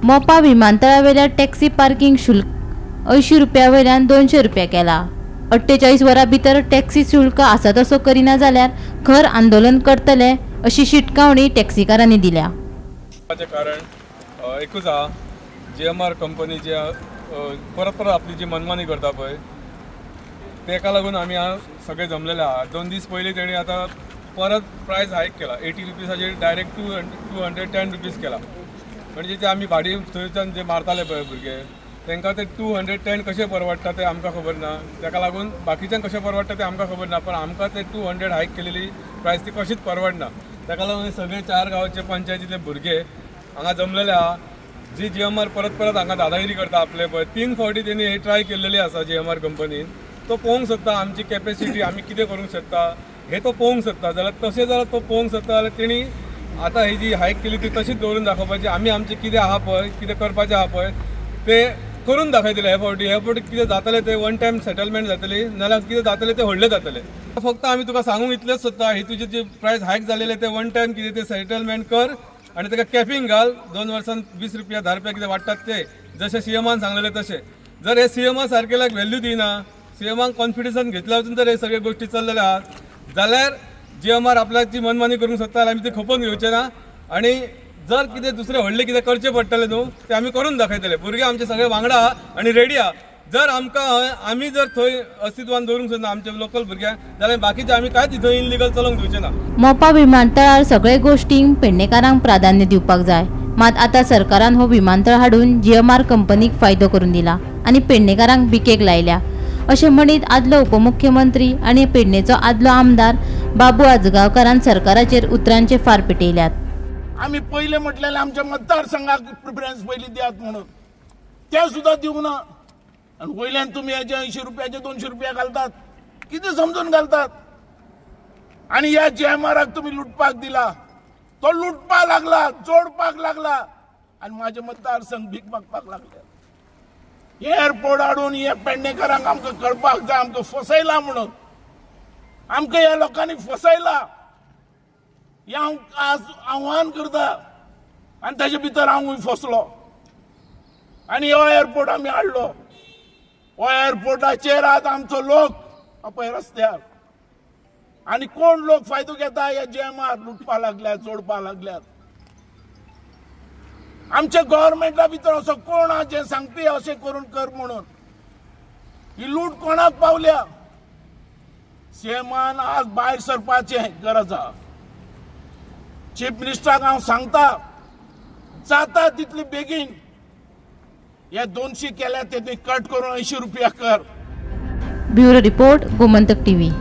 Mopa विमानतळावेल्या taxi parking शुल्क 80 रुपया वयल्यान 200 रुपया केला. 48 वरां भितर टॅक्सी शुल्क आसा तसो करिना जाल्यार खर आंदोलन करतले अशी शिटकावणी टॅक्सीकारांनी दिल्या. कारण एकूच आहा, जीएमआर कंपनी जी परत परत आपली जी मनमानी करता पळय तेका लागून आमी आज सगळे जमलेले आहा. 2 दीस पयलीं तेणी आतां परत प्रायस हायक केला, 80 रुपीजाचेर डायरेक्ट 210 रुपीज केला. म्हणजे ते आमी भाडी थंयच्यान जे मारताले पळय भुरगे तांकां ते 210 कशें परवडटा तें आमकां खबर ना. ताका लागून बाकीच्यांक कशें परवडटा तें आमकां खबर ना, पण आमकां ते 200 हायक केलेली प्रायस ती कशीच परवडना. ताका लागून सगळे 4 गांवचे पंचायतींतले भुरगे हांगा जमलेले आहा. जी जीएमआर परत परत हांगा दादागिरी करता आपले पळय, 3 फावटी तेणी हे ट्राय केल्लेली आसा जीएमआर कंपनीन. तो पळोवंक सोदता आमची कॅपेसिटी, आमी कितें करूंक शकता हे तो पळोवंक सोदता. जाल्यार तशें जाल्यार तो पळोवंक सोदता जाल्यार तेणी आतां ही जी हायक केली ती तशीच दवरून दाखोवपाची. आमी आमचें कितें आहा पळय, कितें करपाचें आहा पळय तें करून दाखयतले. हे फावटी हे फावटी कितें जातलें तें वन टायम सेटलमेंट जातली, नाजाल्यार कितें जातलें तें व्हडलें जातलें. फक्त आमी तुका सांगूंक इतलेंच सोदता, ही तुजी जी प्रायस हायक जालेले ते वन टायम कितें तें सेटलमेंट कर आनी ताका कॅपिंग घाल. 2 वर्सान 20 रुपया 10 रुपया कितें वाडटात ते जशें सीएमान सांगलेलें तशें. जर हे सीएमा सारकेल्याक व्हॅल्यू दिना, सीएमाक कॉन्फिडन्सान घेतल्या वचून जर हे सगळे गोश्टी चल्लेले आहात जाल्यार जीएमआर आपल्याची मनमानी करूंक सोदता जाल्यार आमी ती खपोवन घेवचे ना. आनी जर कितें दुसरें व्हडलें कितें करचें पडटलें न्हू तें आमी करून दाखयतले. भुरगे आमचे सगळे वांगडा आहा आनी रेडी आहा. जर आमकां आमी जर थंय अस्तित्वान दवरूंक सोदना आमचे लोकल भुरग्यांक जाल्यार बाकीचे आमी कांयच थंय इनलिगल चलोवंक दिवचे ना. मोपा विमानतळार सगळे गोश्टींक पेडणेकारांक प्राधान्य दिवपाक जाय. मात आतां सरकारान हो विमानतळ हाडून जीएमआर कंपनीक फायदो करून दिला आनी पेडणेकारांक भिकेक लायल्या अशें म्हणीत आदलो उपमुख्यमंत्री आनी पेडणेचो आदलो आमदार बाबू आजगांवकारान सरकाराचेर उतरांचे फार पेटयल्यात. आमी पयले म्हटलेले आमच्या मतदारसंघाक प्रिफरन्स पयली दियात म्हणून, ते सुद्दां दिवंक ना. आनी वयल्यान तुमी हेजे 80 रुपयाचे 200 रुपया घालतात, कितें समजून घालतात. आनी ह्या जीएमआराक तुमी लुटपाक दिला, तो लुटपाक लागला, जोडपाक लागला आनी म्हाजे मतदारसंघ भीक मागपाक लागले. एअरपोर्ट हाडून हे पेडणेकारांक आमकां कळपाक जाय आमकां फसयला म्हणून, आमकां ह्या लोकांनी फसयला. हें हांव आज आव्हान करता आनी ताजे भितर हांवूय फसलो. आनी हो एअरपोर्ट आमी हाडलो, हो एअरपोर्टाचेर आज आमचो लोक पळय रस्त्यार. आनी कोण लोक फायदो घेता, ह्या जीएमआर लुटपा लागल्यात, जोडपा लागल्यात. आमच्या गव्हर्मेंटा भितर असो कोण आहा जे सांगपी अशें करून कर म्हणून. ही लूट कोणाक पावल्या? सीएमान आज भायर सरपाचें गरज आहा. चीफ मिनिस्टराक हांव सांगता, जाता तितले बेगीन हे 200 केल्या ते कट करून 80 रुपया कर. Bureau report, Gomantak TV.